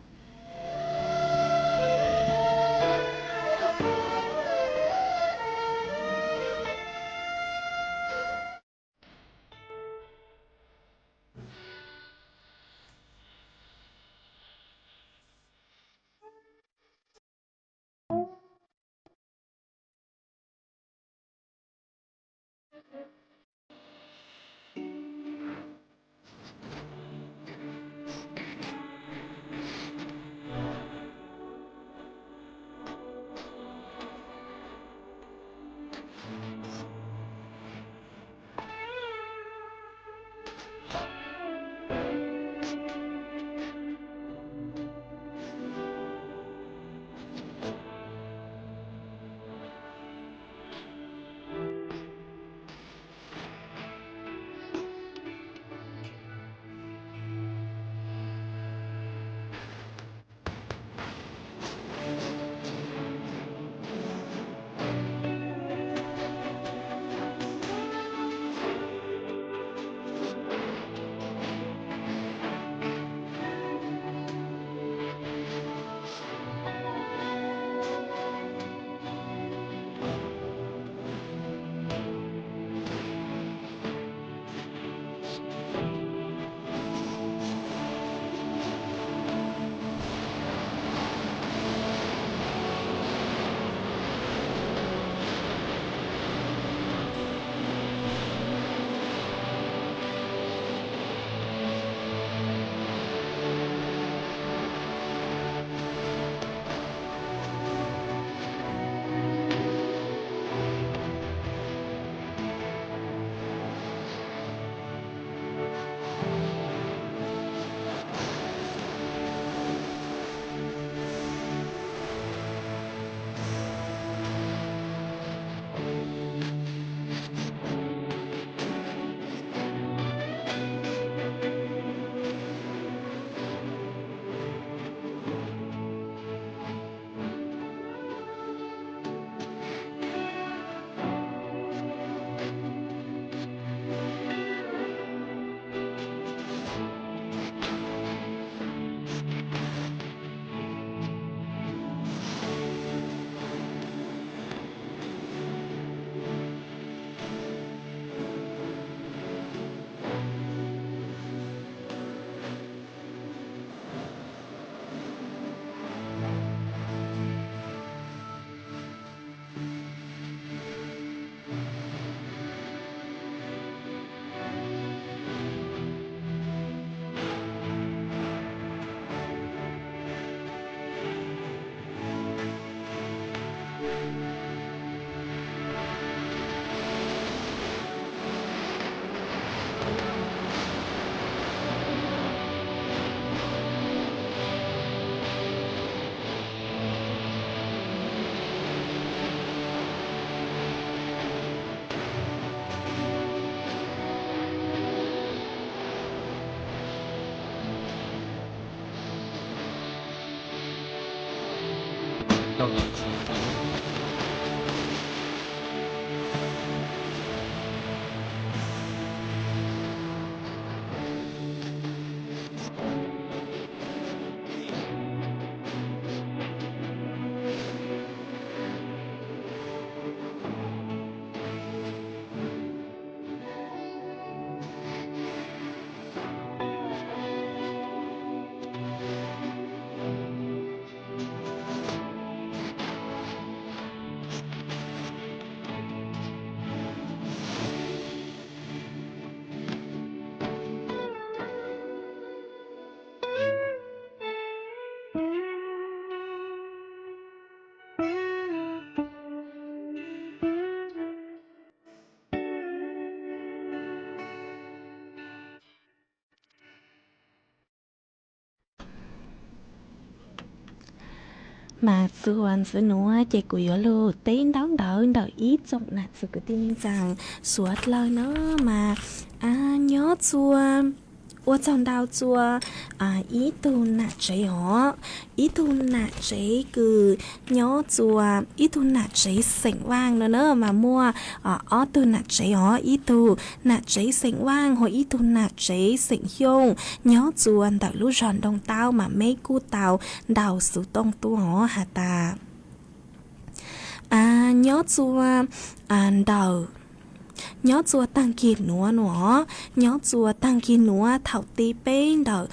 Mas txuas ntxiv nuav ces kuv yuav lug teb ntaub ntawv ntawm ib tsoom nam txwv kwv tij neej tsaa suav dlawg na mas, nyob txua, ua tsaug ntau txua ib tug nam tsev os, ib tug nam tsev kws nyob txua, ib tug nam tsev xeem Vaaj no na mas muaj ob tug nam tsev os, ib tug nam tsev xeem Vaaj hos ib tug nam tsev xeem Xyooj nyob txua ntawm lub zog Ntoo Taub mas meb kuj tau ntaus xuv tooj tuaj os has tas nyob txua ntawm, nyob txua taag kig nuav no, nyob txua taag kig nuav thaum ti peb ntawm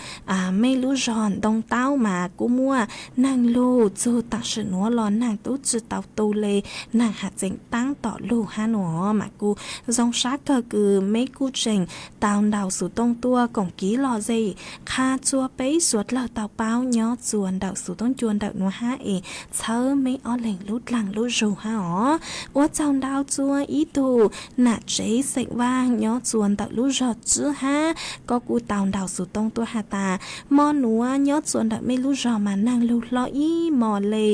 meb lub zog Ntoo Taub mas kuj muaj naag lug txug taam sim nuav los naag tub tsi tau tu le, naag has tseem taab tom lug hab no mas kuj zoo sab kawg kws meb kuj tseem tau ntaus xuv tooj tuaj koom kiv lom zem qha txua peb suav dlawg tau paub nyob txua ntawm xuv toob cua ntawm nuav hab es txhawb meb ob leeg lub dlaag lub zug hab os. Ua tsaug ntau txua ib tug nam tsev xeem Vaaj nyob txua ntawm lub zog Tswb hab, koj kuj tau ntaus xuv tooj tuaj has tas mo nuav nyob txua ntawm meb lub zog mas naag lug hlob ib mo le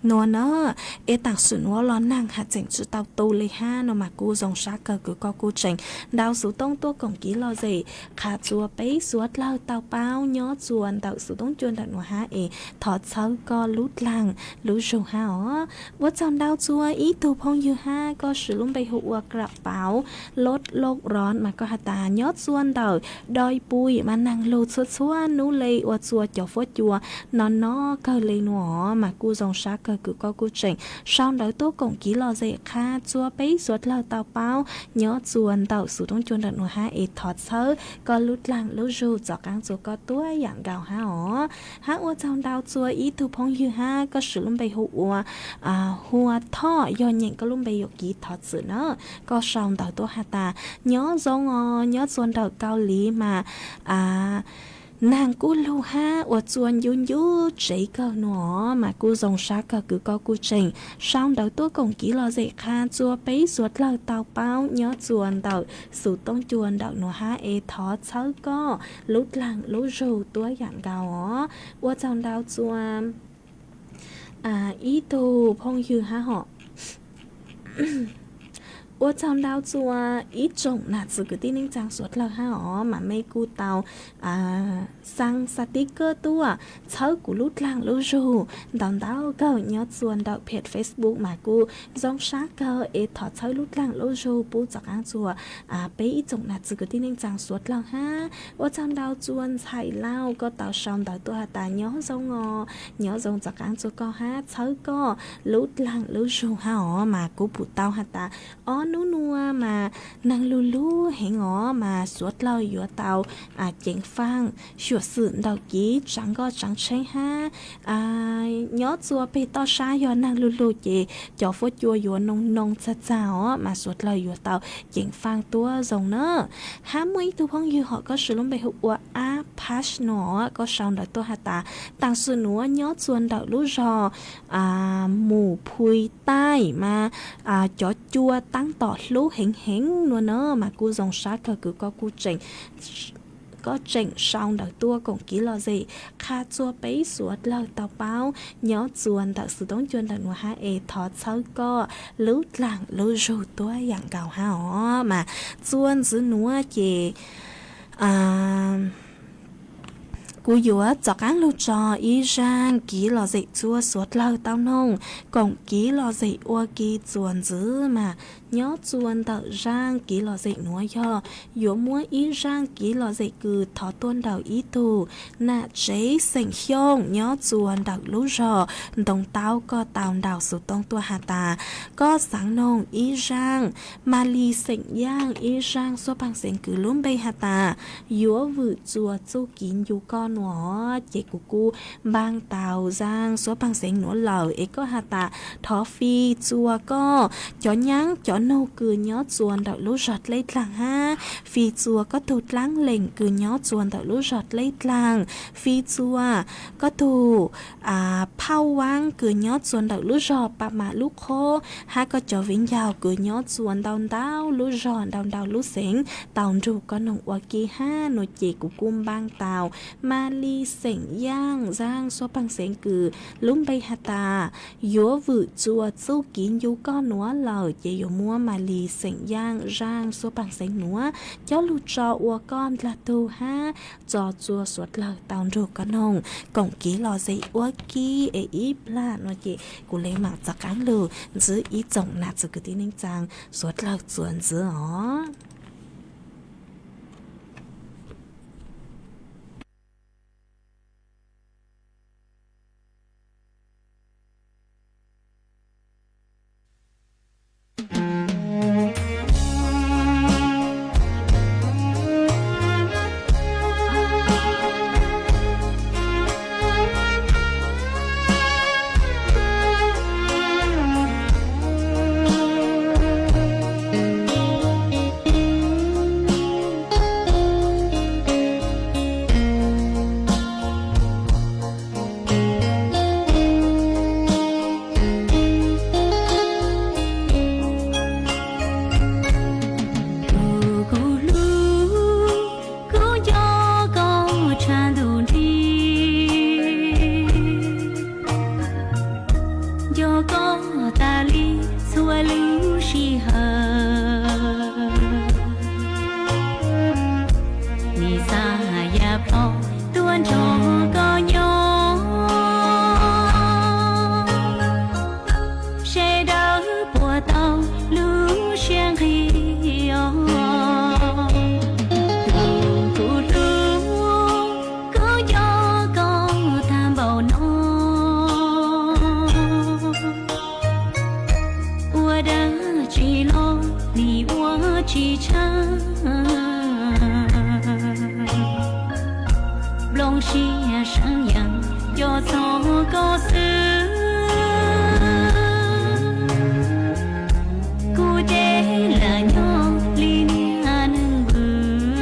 no na, es taam sim nuav los naag has tseem tsi tau tu le hab no mas kuj zoo sab kawg kws koj kuj tseem ntaus xuv tooj tuaj koom kiv lom zem qha txua peb suav dlawg tau paub nyob txua ntawm xuv toob cua ntawm nuav hab es thov txhawb koj lub dlaag lub zug hab os. Ua tsaug ntau txua ib tug phooj ywg hab, koj siv lub npe hu ua Kram Pauv Loj Loj Ron mas koj has tas nyob txua ntawm Doi Pui mas naag lug txhua txhua nub le ua txua cov fuab cua no no kawg le no mas kuj zoo sab kawg kws koj kuj tseem sau ntawv tuaj koom kiv lom zem qha txua peb suav dlawg tau paub nyob txua ntawm xuv toob cua ntawm nuav hab es thov txhawb koj lub dlaag lub zug txov qaab txua koj tuab yaam nkaus hab os. Hab ua tsaug ntau txua ib tug phooj ywg hab, koj siv lub npe hu ua Hua Thoj, yog nyeem koj lub npe yuam kev thov txim na. Koj sau ntawv tuaj has tas nyob zoo os, nyob txua ntawm Kaus Lim mas naag kuj lug hab ua txua ncu ncu tsev kawg no mas kuj zoo sab kawg kws koj kuj tseem sau ntawv tuaj koom kiv lom zem qha txua peb suav dlawg tau paub nyob txua ntawm xuv toob cua ntawm nuav hab es thov txhawb koj lub dlaag lub zug tuab yaam nkaus os. Ua tsaug ntau txua ib tug phooj ywg hab hom. Ua tsaug ntau txua ib tsoom nam txwv kwv tij neej tsaa suav dlawg hab os, mas mej kuj tau xaa xaa tib kawj tuaj txhawb kuv lub dlaag lub zug ntau ntau kawg nyob txua ntawm pheej Facebook mas kuj zoo sab kawg es thov txhawb lub dlaag lub zug pub txov qaab txua peb ib tsoom nam txwv kwv tij neej tsaa suav dlawg hab. Ua tsaug ntau txua Ntxhais Lauj, koj tau sau ntawv tuaj has tas nyob zoo os, nyob zoo txov qaab txua koj hab txhawb koj lub dlaag lub zug hab os, mas kuv pum tau has tas ob nub nua mas naag lug lug heev os, mas suav dlawg yuav tau ceev faaj xyuam xim ntawm kev tsaav nkoj tsaav tsheb hab. Nyob txua peg toj sab yog naag lug lug ces cov fuab cua yuav noo noo txag txag os, mas suav dlawg yuav tau ceev faaj tuab zoo na. Hab muaj ib tug phooj ywg hom koj siv lub npe hu ua Ab Pash no, koj sau ntawv tuaj has tas taam sim nuav nyob txua ntawm lub zog Mus Phui Taij mas cov cua taab tom hlub heev heev nua na, mas kuj zoo sab kawg kws koj kuj tseem koj tseem sau ntawv tuaj koom kev lom zem qha txua peb suav dlawg tau paub nyob txua ntawm xuv toob cua ntawm nuav hab es thov txhawb koj lub dlaag lub zug tuab yaam nkaus hab os. Mas txua ntxiv nuav ces kuv yuav txov qaab lug tso ib zaaj kev lom zem txua suav dlawg tau noog koom kev lom zem ua ke txua ntxiv mas nyob txua ntawm zaaj kev lom zem nuav yog yuav muab ib zaaj kev lom zem kws thov tuaj ntawm ib tug nam tsev xeem Xyooj nyob txua ntawm lub zog Ntoo Taub, koj tau ntaus xuv tooj tuaj has tas koj xaav noog ib zaaj Malis xeem Yaaj ib zaaj suab paag xeev kws lub npe has tas yuav vwm txua txuj kev ncu koj nua, ces kuv kuj npaaj tau zaaj suab paag xeev nuav lawm es koj has tas thov fij txua koj cov nyaab Nug kws nyob txua ntawm lub zog dleb dlaag hab Fij Txua koj tug dlaab leem kws nyob txua ntawm lub zog dleb dlaag, Fij Txua koj tug phauj vaab kws nyob txua ntawm lub zog Paj Mam Lub Qhob, hab koj cov viv ncaus kws nyob txua ntau ntau lub zog ntau ntau lub xeev tau nrug koj noog ua ke hab. Nuav ces kuv kuj npaaj tau Malis xeem Yaaj Zaaj Suab Paag Xeev kws lub npe has tas yuav vwm txua txuj kev ncu koj nuav lawm ces yuav muab Malis xeem Yaaj Zaaj Suab Paag Xeev nuav coj lug tso ua koj dlaag tug hab tso txua suav dlawg tau nrug koj noog koom kev lom zem ua ke es ib plag nuav ces kuv le maam txav qaab lug ntxiv ib tsoom nam txiv kwv tij neej tsaa suav dlawg txuas ntxiv os. Tus kuv hlub, kuv nco koj tshaj ntuj nti, nco koj tas li txhua lub sij hawm. Nim xav yam plho tuaj nrog koj nyob, sawv daws puas tau lub siab nqig os. Tus kuv hlub, kuv nco koj tag npaum no, ua dab tsi los nim ua tsis tshaj. Nplooj siab seev yeej nco txog koj xwb. Kuv ces lam nyob li niag neeg vwm,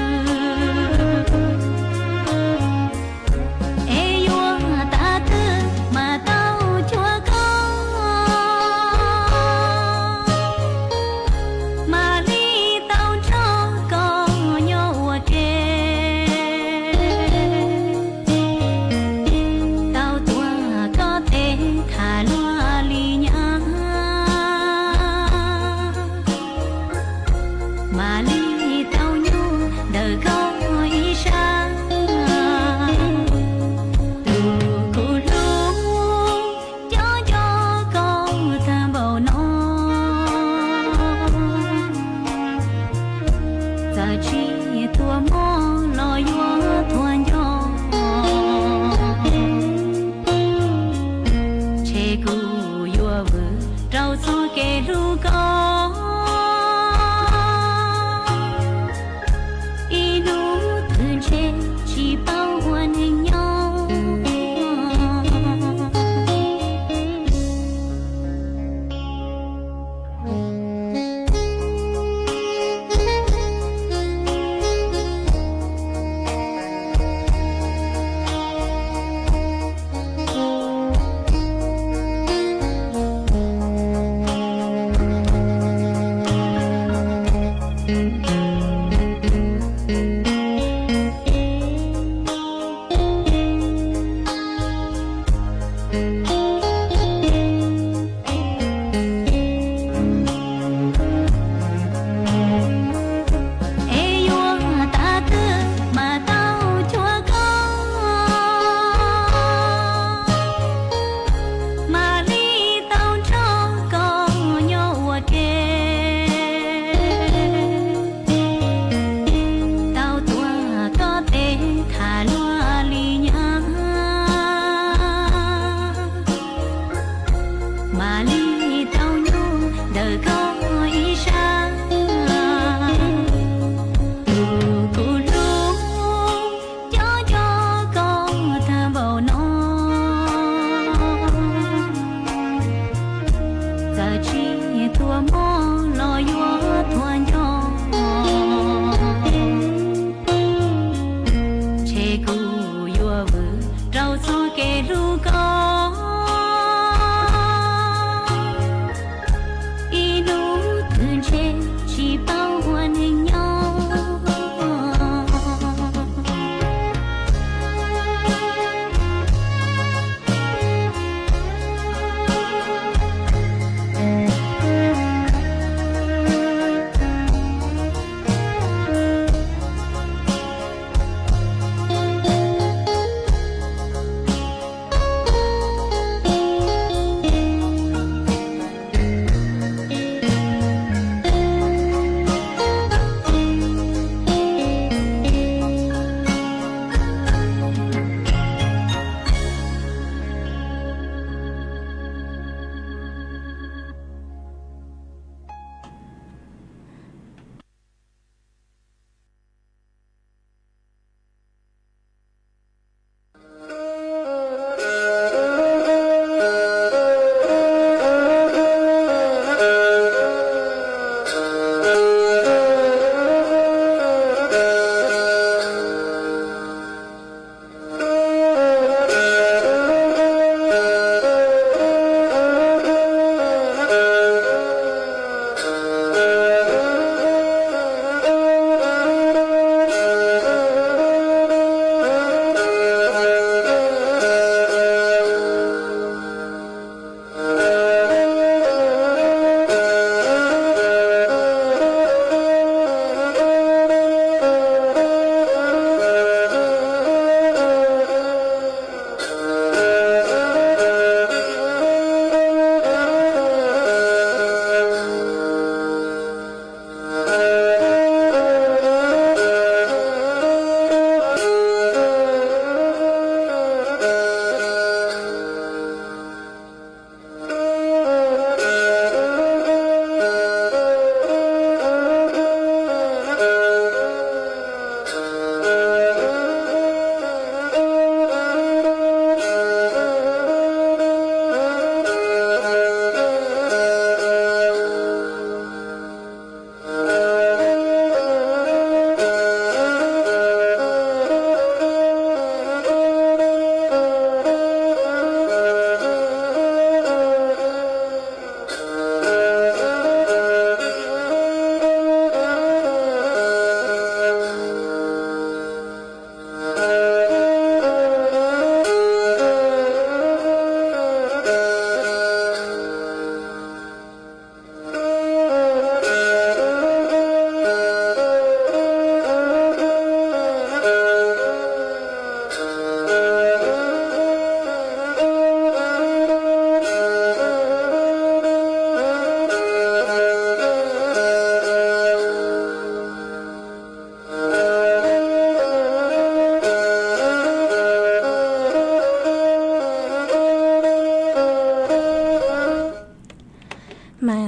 es yuav tas twg mas tau cuag koj, mam li tau nrog koj nyob ua ke, tau tuav koj tes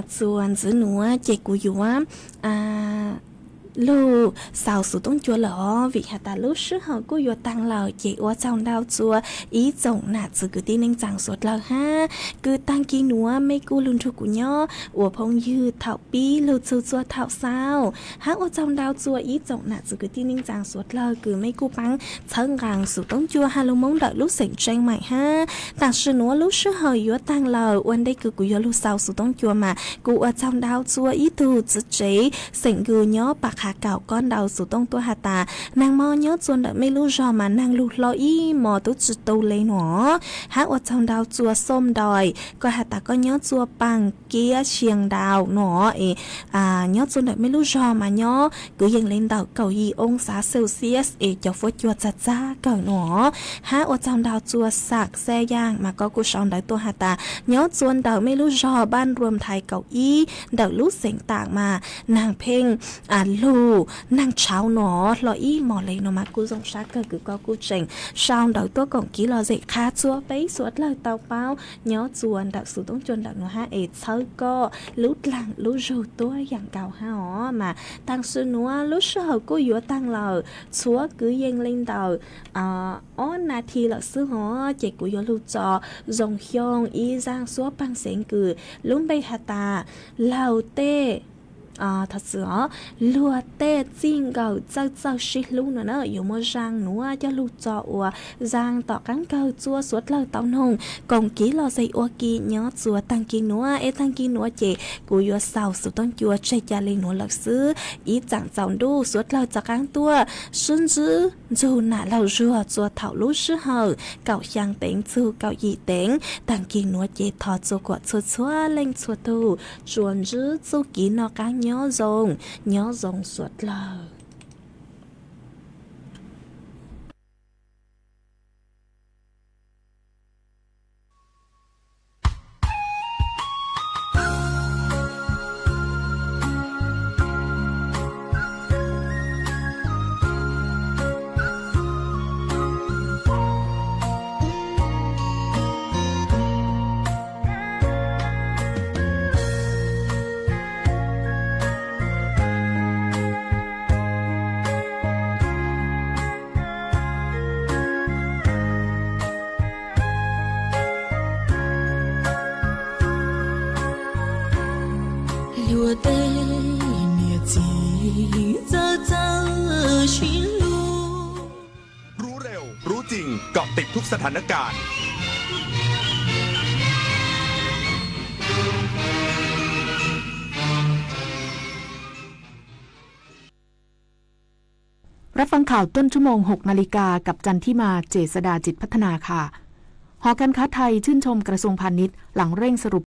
Txuas ntxiv nuav ces kuv yuav lug xaus xuv toob cua lawm os, vim has tas lub sij hawm kuj yuav taag lawm, ces ua tsaug ntau txuas ib tsoom nam txiv kwv tij neej tsaa suav dlawg hab kws taag kis nuav mej kuj lug nrug kuv nyob ua phooj ywg thaum pib lug txug txuas thaum xaus, hab ua tsaug ntau txuas ib tsoom nam txiv kwv tij neej tsaa suav dlawg kws mej kuj paab txhawb nqaa xuv toob cua has lug Moob ntawm lub xeem Tseej Maim hab. Tam sim nuav lub sij hawm yuav taag lawm, ua ntej kws kuv yuav lug xaus xuv toob cua mas kuv ua tsaug ntau txuas ib tug txiv tsev xeem Nkws nyob Pam Qha Kaum, koj ntaus xuv toob tuaj has tas naag mob nyob txuas ntawm mej lub zog mas naag lug hlo ib mos tub tsi tu le nuav. Hab ua tsaug ntau txuas Xoo Ndois, koj has tas koj nyob txuas Paaj Kiab Xia Ntaus nuav es nyob txuas ntawm mej lub zog mas nyob kwv yees le ntawm kaum yim oo xav Celsius es cov fuab cua txag txag kawg nuav. Hab ua tsaug ntau txuas Xam Xav Yaam mas koj kuj sau ntawv tuaj has tas nyob txuas ntawm mej lub zog Npaaj Nruam Thaiv kaum ib ntawm lub xeem Taam mas naag pheej lug naag tshauv nuav hlo ib mos le nuav mas kuj zoo sab kawg kws koj kuj tseem sau ntawv tuaj koom kiv lom zem qha txhua peb suav dlawg tau paub nyob txuas ntawm xuv toob cua ntawm nuav hab es txhawb koj lub dlaag lub zug tuab yaam nkaus hab os. Mas tam sim nuav lub sij hawm kuj yuav taag lawm, txhua kwv yees le ntawm ob nas this lawm xwb os, ces kuv yuav lug tso Zoo Xyooj ib zaaj suab Paaj Xeev Nkws lub npe has tas Laug Tej, thov txim os, Luag Tej Txij Nkawm Txawj Txawj Sib Hlub no na, yuav muaj zaaj nuav coj lug tso ua zaaj tom qaab kawg txhua suav dlawg tau noog koom kiv lom zem ua ke nyob txuas taag kis nuav. Es taag kis nuav ces kuv yuav xaus xuv toob cua tseg ca le nuav lawm xwb. Ib tsaam txaus ntuj suav dlawg rov qaab tuaj sib ntsib ntxug nam laug zuag txua thaum lub sij hawm kaum xyaa teev txug kaum yim teev. Taag kis nuav ces thov txua kuam txhua txhua leej txhua tug tsuas ntsib txuj kev noj qaab nyob zoo, nyob zoo suav dlawg. Luag tej niam txiv txawj txawj sib hlub. Rub res, rub txij, kom tiv thub xa tha nab kas.รับฟังข่าวต้นชั่วโมง หกนาฬิกา กับจันทิมา เจษฎาจิตพัฒนาค่ะ หอการค้าไทยชื่นชมกระทรวงพาณิชย์หลังเร่งสรุป